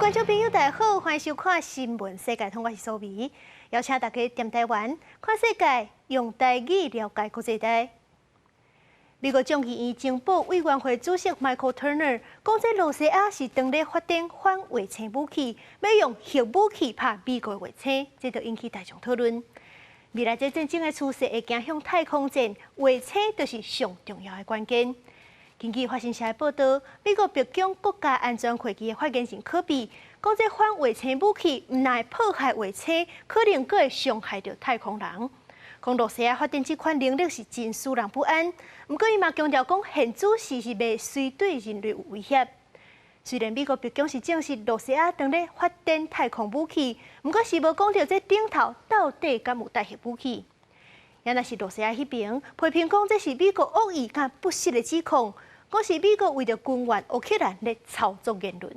觀眾朋友，大家好，歡迎收看《新聞世界通》，我是蘇美，邀請大家踮台灣看世界，用台語了解國際大。美國眾議院情報委員會主席 Michael Turner 講，這羅西亞是當咧發展反衛星武器，欲用核武器拍美國衛星，這就引起大眾討論。未來這戰爭的趨勢會走向太空戰，衛星就是上重要的關鍵。根據法新社的報道，美國白宮國家安全會議的發言人柯比講，這反衛星武器毋但會破壞衛星，可能閣會傷害著太空人。講羅西亞發展這款能力是真使人不安。毋過伊嘛強調講，現此時是袂隨對人類有威脅。雖然美國白宮是證實羅西亞當咧發展太空武器，毋過是無講著這頂頭到底敢有帶核武器。也若是羅西亞彼邊批評講，這是美國惡意佮不實的指控，講是美國為著軍援烏克蘭咧操縱言論。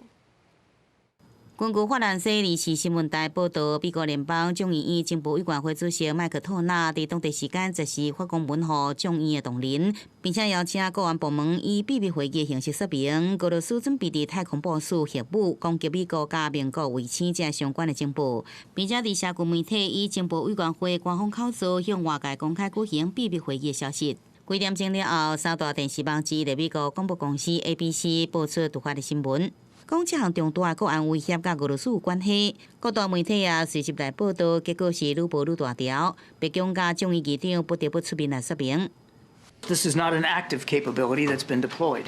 根據法蘭西電視新聞台報道，美國聯邦眾議院情報委員會主席麥克托納佇當地時間10時發公文予眾議院的同仁，並且邀請國安部門以秘密會議的形式說明，俄羅斯準備佇太空部署核武攻擊美國佮盟國衛星這相關的情報，並且佇社群媒體以情報委員會官方口述向外界公開舉行秘密會議的消息。幾點鐘了後，三大電視網之一的美國廣播公司 ABC 播出突發的新聞。講這項重大的國安威脅佮俄羅斯有關係，各大媒體也隨即來報道，結果是愈報愈大條。白宮佮眾議院長不得不出面來說明。 This is not an active capability that's been deployed.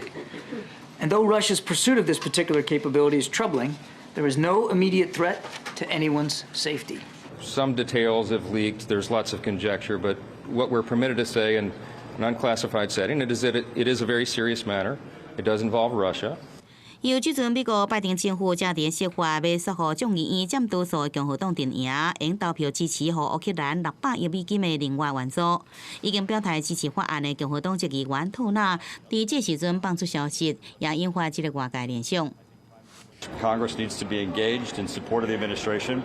And though Russia's pursuit of this particular capability is troubling, there is no immediate threat to anyone's safety. Some details have leaked. There's lots of conjecture, but what we're permitted to say in an unclassified setting is that it is a very serious matter. It does involve Russia. 由這陣美國拜登政府正佇設法欲說服眾議院佔多數的共和黨陣營，用投票支持予烏克蘭600億美金的另外援助。已經表態支持法案的共和黨籍議員托納，佇這時陣放出消息，也引發這个外界聯想。 Congress needs to be engaged in support of the administration.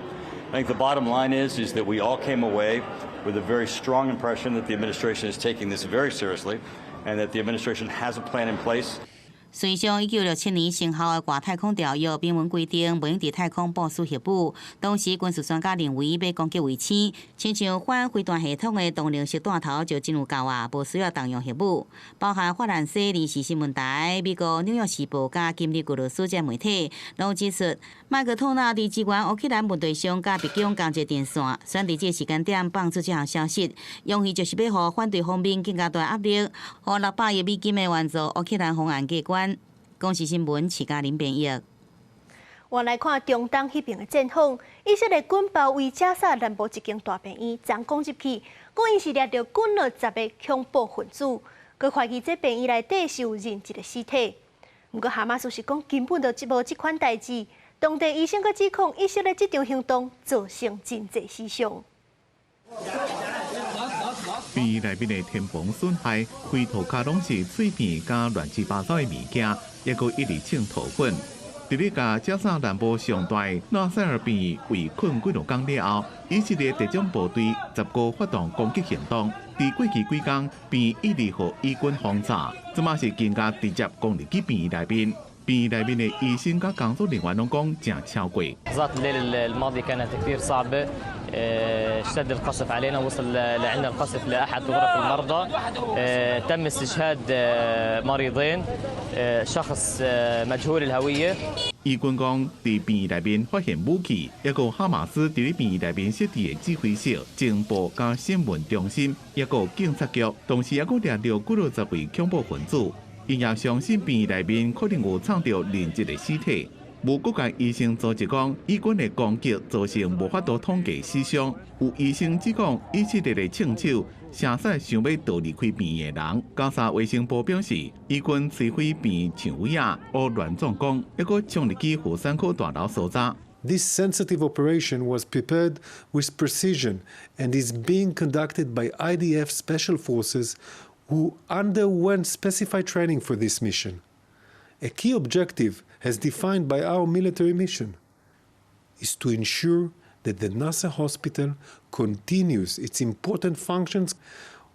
I think the bottom line is that we all came away with a very strong impression that the administration is taking this very seriously and that the administration has a plan in place. 隨上1967年生效的外太空條約明文規定，袂用佇太空部署核武。當時軍事專家認為，欲攻擊衛星，親像反飛彈系統的動能式彈頭就真有夠啊，無需要動用核武。包含法蘭西電視新聞台、美國紐約時報佮今日俄羅斯這媒體，攏指出，麥克托納佇支援烏克蘭問題上，佮白宮仝一個陣線，選佇這個時間點放出這項消息，用意就是欲予反對方面更加大壓力，予600億美金的援助烏克蘭方案過關。公視新聞，徐嘉玲編譯。我來看中東彼邊的戰況，以色列軍包圍加薩南部一間大病院，仝攻入去，講𪜶是掠著幾落十个恐怖分子，閣懷疑這病院內底是有人質的屍體。毋過哈馬斯是講根本就無這款代誌，當地醫生閣指控以色列這場行動造成真濟死傷。病院內面的天棚損壞，規塗跤攏是碎片佮亂七八糟的物件，抑閣一直衝塗粉。佇咧共加薩南部上大納賽爾病院圍困幾兩工了後，以色列特種部隊10號發動攻擊行動，佇過去幾工，病院一直予以軍轟炸，這馬是更加直接攻入去病院內面。病院內面的醫生佮工作人員攏講誠超過。 اشتد القصف علينا، وصل لعندنا القصف لأحد غرف المرضى، تم استشهاد مريضين، شخص مجهول الهوية. 以軍講，佇病院內面發現武器，抑閣哈馬斯佇咧病院內面設置的指揮室、情報佮新聞中心，抑閣警察局，同時抑閣掠著幾落十位恐怖分子。𪜶也相信病院內面可能有藏著人質的屍體。無國界醫生組織講，以軍的攻擊造成無法度統計死傷。有醫生指講，以色列的槍手射殺想欲逃離開病院的人。加沙衛生部表示，以軍摧毀病院牆圍仔，烏亂撞光，抑閣衝入去婦產科大樓搜查。 This sensitive operation was prepared with precision and is being conducted by IDF special forces who underwent specified training for this mission. A key objective, as defined by our military mission, is to ensure that the Nasser Hospital continues its important functions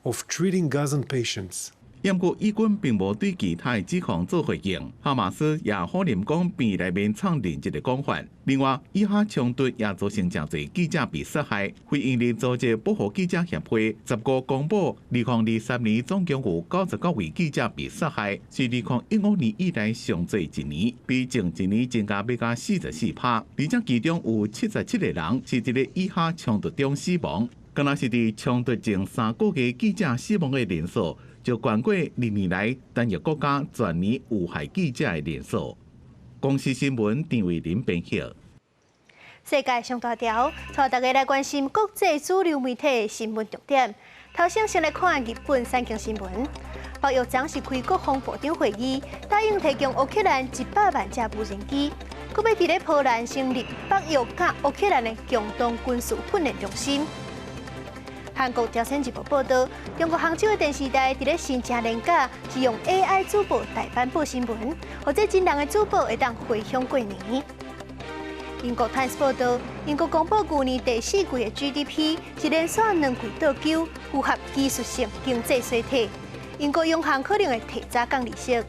of treating Gazan patients. 毋過以軍並無對其他的指控做回應。哈馬斯也否認講病院內面藏人質的講法。另外，以哈衝突也造成誠濟記者被殺害。非營利組織保護記者協會15公布，2023年總共有99位記者被殺害，是2015年以來上濟一年，比前一年增加欲加44%。而且其中有77個人是佇咧以哈衝突中死亡，敢若是佇衝突前3個月記者死亡的人數，就懸過歷年來單一國家全年遇害記者的人數。公視新聞陳慧琳編譯。世界上大條，帶大家來關心國際主流媒體的新聞重點。頭先先來看日本產經新聞，北約昨是開國防部長會議，答應提供烏克蘭100萬架無人機，閣欲佇咧波蘭成立北約佮烏克蘭的共同軍事訓練中心。韓國朝鮮日報報導，中國杭州的電視台佇咧新正年假是用 AI 主播代班報新聞，予這真人的主播會當回鄉過年。英國《Times》報導，英國公布舊年第四季的 GDP 是連續兩季倒收，符合技術性經濟衰退。英國央行可能會提早降利息。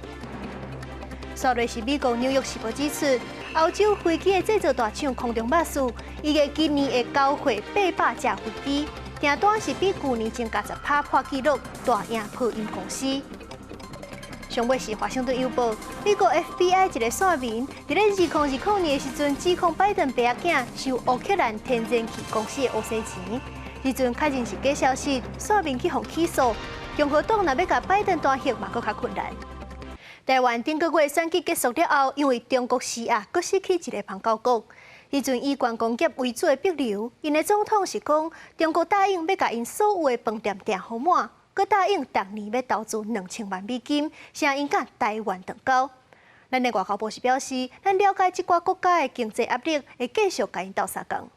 煞落是美國紐約時報指出，歐洲飛機的製造大廠空中巴士，預計今年會交貨800架飛機，訂單是比舊年增加10%，破紀錄，大贏波音公司。上尾是華盛頓郵報，美國 FBI 一個線民，佇咧2020年的時陣指控拜登爸仔囝收烏克蘭天然氣公司的烏西錢，彼陣確認是假消息，線民去予起訴，共和黨若欲共拜登彈劾嘛，閣較困難。台灣頂個月選舉結束了後，因為中國施壓，閣失去一个邦交國。彼陣以觀光業為主的帛琉，𪜶的總統是講，中國答應欲共𪜶所有的飯店訂予滿，閣答應逐年欲投資2000萬美金，聲𪜶佮台灣斷交。咱的外交部是表示，咱了解這寡國家的經濟壓力，會繼續共𪜶鬥相共。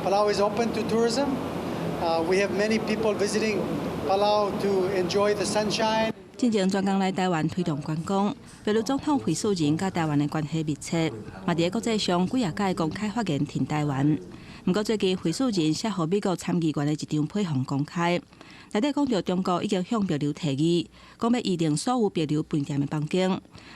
Palau is open to tourism. We have many people visiting Palau to enjoy the sunshine. 進前專工來台灣推動觀光，帛琉總統惠恕仁佮台灣的關係密切，嘛佇國際上幾仔擺公開發言挺台灣。毋過最近惠恕仁寫予美國參議員的一張批函公開，內底講著中國已經向帛琉提議，講欲預訂所有帛琉飯店的房間，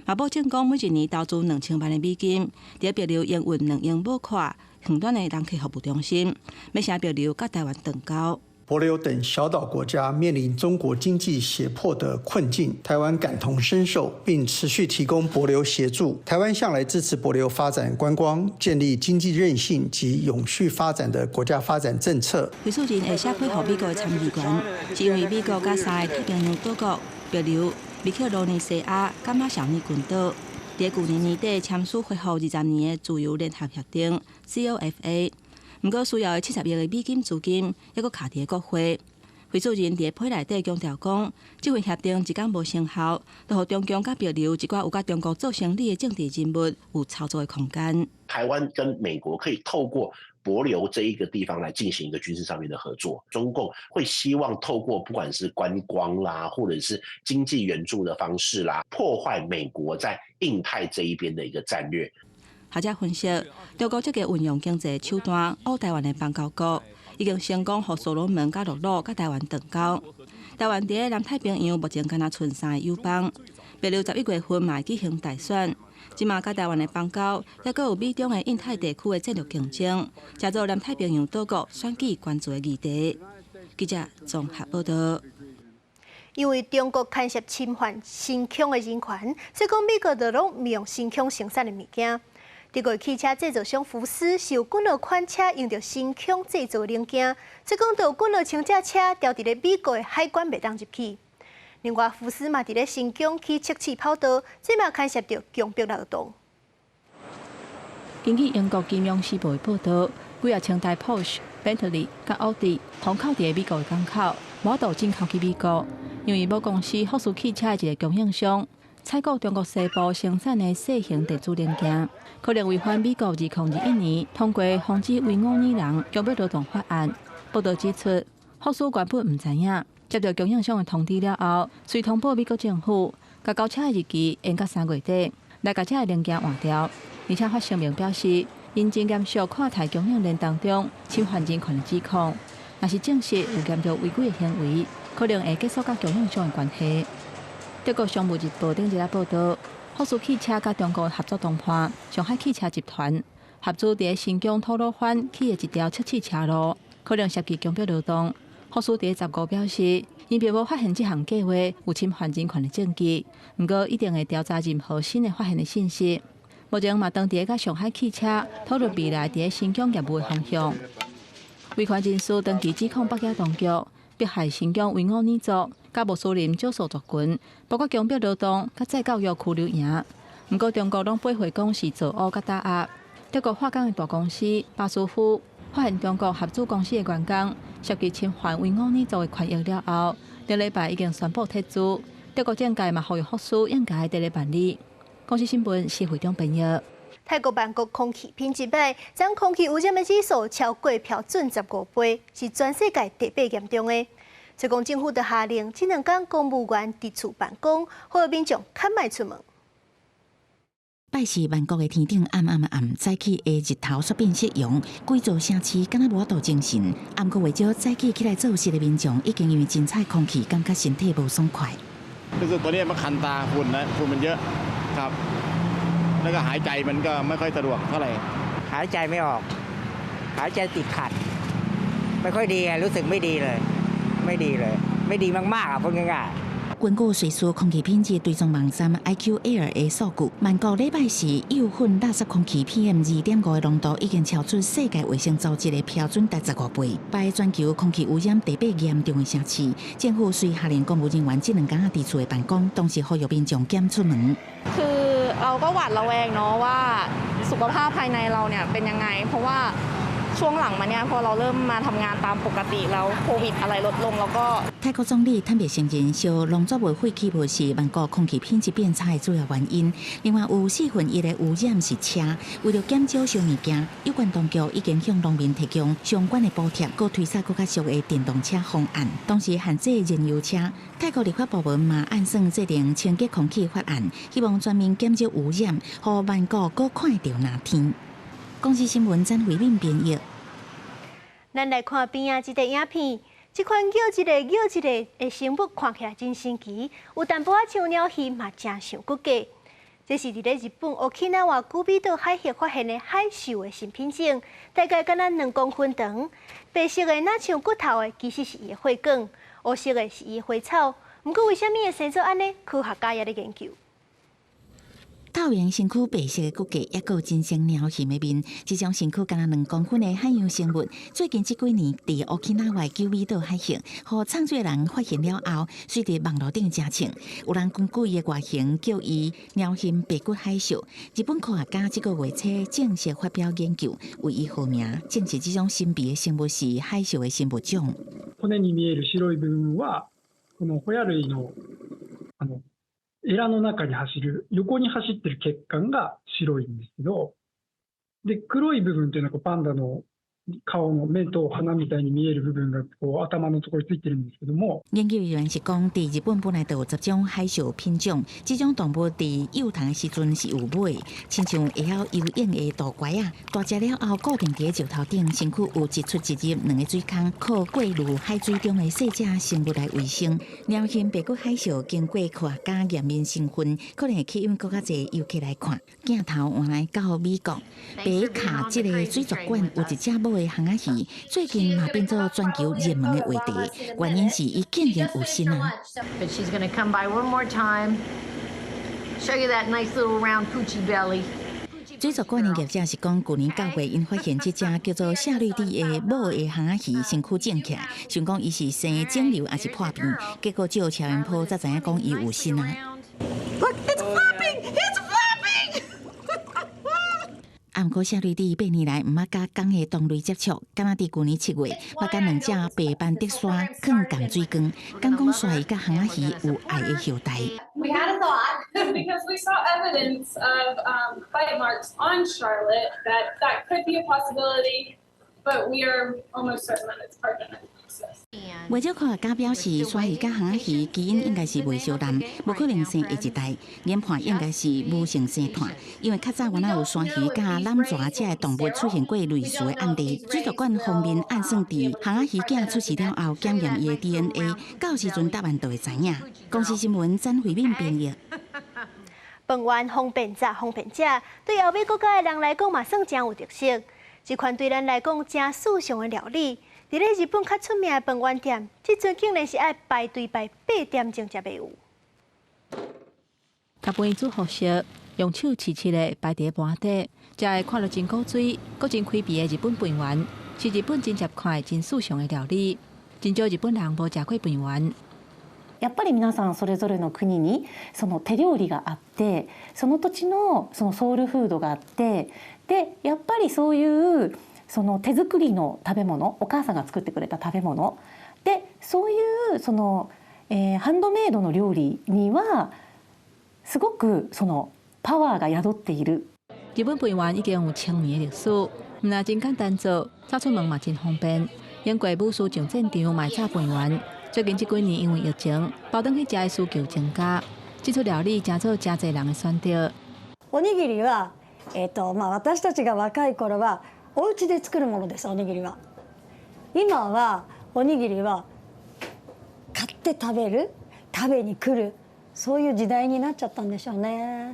嘛保證講每一年投資2000萬的美金，佇帛琉營運2英畝闊遠端的人客服務中心，欲聲帛琉佮台灣斷交。帛琉等小島國家面臨中國經濟脅迫的困境，台灣感同身受，並持續提供帛琉協助。台灣向來支持帛琉發展觀光、建立經濟韌性及永續發展的國家發展政策。惠恕仁會寫批予美國的參議員，是因為美國佮三个太平洋島國帛琉、密克羅尼西亞、佮馬紹爾群島，佇舊年年底簽署恢復20年的自由聯合協定（COFA）。毋過需要的70億的美金資金，猶閣卡佇國會。惠恕仁佇批內底強調講，這份協定一工無生效，就予中共佮帛琉一寡有佮中國做生意的政治人物有操作的空間。台灣跟美國可以透過帛琉這一個地方來進行一個軍事上面的合作。中共會希望透過不管是觀光啦，或者是經濟援助的方式啦，破壞美國在印太這一邊的一個戰略。學者分析，中國積極運用經濟手段，烏台灣的邦交國，已經成功予所羅門佮諾魯佮台灣斷交。台灣佇南太平洋目前敢若賰三个友邦，帛琉11月份嘛會舉行大選，這馬佮台灣的邦交，猶閣有美中的印太地區的戰略競爭，成做南太平洋島國選舉關注的議題。記者綜合報導。因為中國牽涉侵犯新疆的人權，所以講美國就攏袂用新疆生產的物件。德國汽車製造商福斯是有幾若款車用著新疆製造零件，所以講就有幾若千架車牢佇咧美國的海關袂當入去。另外，福斯嘛佇咧新疆起測試跑道，這嘛牽涉著強迫勞動。根據英國金融時報的報導，幾仔千台 Porsche、Bentley 佮奧迪予銬佇美國的港口，無法度進口去美國，因為母公司福斯汽車的一个供應商採購中國西部生產的細型電子零件，可能違反美國2021年通過防止維吾爾人強迫勞動法案。報導指出，福斯原本毋知影，接到供應商的通知了後，隨通報美國政府，共交車的日期延到3月底，來共這个零件換掉。而且發聲明表示，𪜶真嚴肅看待供應鏈當中侵犯人權的指控，若是證實有嚴重違規的行為，可能會結束佮供應商的關係。德國商務日報頂日仔報導，福斯汽車佮中國合作談判，上海汽車集團合資佇新疆吐魯番起的一條測試車路，可能涉及強迫勞動。福斯佇15表示，𪜶並無發現這項計劃有侵犯人權的證據，毋過一定會調查任何新的發現的信息。目前嘛，當佇佮上海汽車討論未來佇新疆業務的方向。維權人士長期指控北京當局迫害新疆維吾爾族、佮穆斯林少數族群，包括強迫勞動、佮再教育拘留營。毋過中國攏駁回講是造烏佮打壓。德國化工的大公司巴斯夫發現中國合資公司的員工涉及侵犯維吾爾族的權益了後，頂禮拜已經宣布撤資。德國政界嘛呼籲福斯應該佇咧辦理。公視新聞施會長編譯。泰國曼谷空氣品質歹，將空氣污染的指數超過標準15倍，是全世界第八嚴重的。所以講政府就下令，這兩工公務員佇厝辦公，呼籲民眾較莫出門。拜四曼谷的天頂暗暗暗，早起的日頭煞變夕陽，規座城市敢若無法度精神。毋過袂少早起起來做事的民眾，已經因為真彩空氣，感覺身體無爽快。就是ตอนนี้มันคันตาฝุ่นนะฝุ่นมันเยอะครับแล้วก็หายใจมันก็ไม่ค่อยสะดวกเท่าไหร่ หายใจไม่ออกหายใจติดขัดไม่ค่อยดีรู้สึกไม่ดีเลยไม่ดีเลยไม่ดีมากๆอ่ะพูดง่ายๆ根據瑞士空氣品質追蹤網站 IQAir 的數據，曼谷禮拜四有粉垃圾空氣 PM 2.5的濃度已經超出世界衛生組織的標準達15倍，排全球空氣污染第八嚴重的城市。政府遂下令公務人員這兩工佇厝內辦公，同時呼籲民眾減出門。 คือเราก็หวาดระแวงเนาะว่าสุขภาพภายในเราเนี่ยเป็นยังไงเพราะว่าช่วงหลังมาเนี่ยพอเราเริ่มมาทำงานตามปกติแล้วโควิดอะไรลดลงแล้วก็ 泰國總理坦白承認，燒農作物廢棄物是曼谷空氣品質變差的主要原因。另外，有1/4的污染是車。為了減少燒物件，有關當局已經向農民提供相關的補貼，閣推捒閣較俗的電動車方案，同時限制燃油車。泰國立法部門嘛按算制定清潔空氣法案，希望全面減少污染，予曼谷閣看會著藍天。公視新聞曾慧敏編譯。咱來看邊仔這個影片。這款叫一个叫一个的生物看起來真神奇，有淡薄仔像鳥魚嘛，誠像骨骼。這是佇咧日本沖縄九美島海域發現的海獸的新品種，大概敢若2公分長，白色的若像骨頭的，其實是伊的血管；烏色的是伊的花草。毋過為啥物會生做按呢？科學家也咧研究。透明身軀白色的骨骼，抑閣有真像鳥形的面，這種身軀敢若2公分的海洋生物，最近這幾年佇沖縄九美島海域，予藏水人發現了後，隨佇網路頂誠衝。有人根據伊的外形叫伊鳥形白骨海獸。日本科學家這個月初正式發表研究，為伊號名，證實這種神秘的生物是海獸的新物種。骨に見える白い部分は、このホヤ類のエラの中に走る、横に走ってる血管が白いんですけど、で、黒い部分っていうのはパンダの顔の目と鼻みたいに見える部分がこう頭のところについてるんですけども。研究人員是講，佇日本本來就有10種海獸品種，這種動物佇幼童的時陣是有尾，親像會曉游泳的大拐仔，大隻了後固定佇石頭頂，身軀有一出一入兩个水孔，靠過濾海水中的細隻生物來維生。鳥形白骨海獸經過科學家驗明身份，可能會吸引閣較濟遊客來看。鏡頭換來到美國，北卡這个水族館有一隻母的魟仔魚，最近嘛變做全球熱門的話題，原因是伊竟然有疟仔。 But she's gonna come by one more time, show you that nice little round poochy belly. 水族館的業者是講，舊年9月，𪜶發現這隻叫做夏綠蒂的母的魟仔魚身軀腫起來，想講伊是生腫瘤抑是破病，結果照超音波才知影講伊有疟仔。 Look, it's flapping! It's flapping! 啊，毋過夏綠蒂8年來毋捌佮仝的同類接觸，敢若佇舊年7月，捌佮兩隻白斑竹鯊囥仝水缸，敢講鯊魚佮魟仔魚有愛的後代。 We had a thought because we saw evidence of bite marks on Charlotte that that could be a possibility, But we are almost certain that it's parthenogenesis. 袂少科學家表示，鯊魚佮魟仔魚基因應該是袂相濫，無可能生下一代，研判應該是無性生湠，因為較早原來有鯊魚佮欖蛇這个動物出現過類似的案例。水族館方面按算佇魟仔魚囝出世了後檢驗伊的 DNA，到時陣答案就會知影。公視新聞曾慧敏編譯。飯圓方便炸，方便食，對歐美國家的人來講嘛算誠有特色。這款對咱來講誠時尚的料理，佇咧日本較出名的飯圓店，這陣竟然是愛排隊排8點鐘才賣有。共飯煮予熟，用手切切的擺佇盤底，食會看著真古錐，閣真開味的日本飯圓，是日本真習慣、真時尚的料理。真少日本人無食過飯圓。やっぱり皆さんそれぞれの国にその手料理があって、その土地のそのソウルフードがあって、でやっぱりそういうその手作りの食べ物、お母さんが作ってくれた食べ物で、そういうその、ハンドメイドの料理にはすごくそのパワーが宿っている。日本飯圓已經有千年的歷史，毋但真簡單做，走出門嘛真方便。英國武士上戰場嘛會炸飯圓。最近這幾年因為疫情，包轉去食的需求增加，這出料理成做誠濟人的選擇。おにぎりは、まあ私たちが若い頃はお家で作るものです。おにぎりは。今はおにぎりは買って食べる、食べに来る、そういう時代になっちゃったんでしょうね。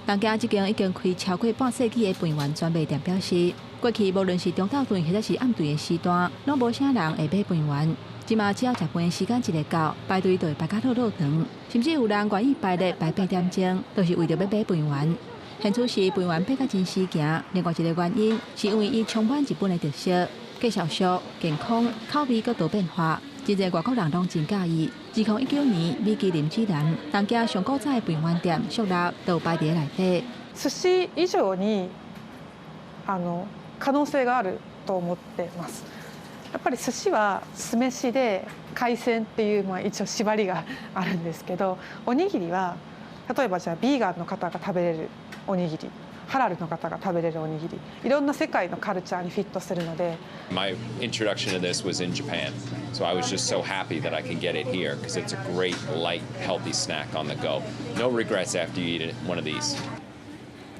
東京這間已經開超過半世紀的飯圓專賣店表示，過去無論是中晝頓或者是暗頓的時段，攏無啥人會買飯圓。這馬只要食飯的時間一下到，排隊就會排甲落落長，甚至有人願意排咧排8點鐘，都是為著欲買飯圓。現此時飯圓變甲真時行，另外一個原因是因為伊充滿日本的特色，價數俗、健康、口味閣多變化，真濟外國人攏真佮意。2019年米其林指南，東京上古早的飯圓店速臘都排佇內底。寿司以上に可能性があると思ってます。やっぱり寿司は酢飯で海鮮っていうまあ一応縛りがあるんですけど、おにぎりは例えばじゃあビーガンの方が食べれるおにぎり、ハラルの方が食べれるおにぎり、いろんな世界のカルチャーにフィットするので。 My introduction to this was in Japan, so I was just so happy that I can get it here because it's a great, light, healthy snack on the go. No regrets after you eat one of these.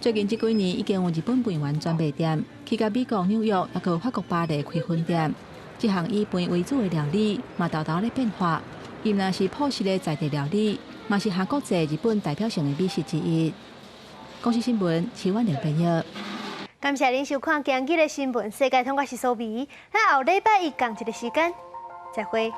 最近這幾年已經有日本飯圓專賣店，去到美國紐約，抑閣法國巴黎開分店。這項以飯為主的料理，嘛沓沓咧變化。伊毋但是樸實的在地料理，嘛是韓國際日本代表性的美食之一。公視新聞，徐婉玲編譯。感謝您收看今日的新聞世界通，我是蘇美。咱後禮拜一仝一个時間，再會。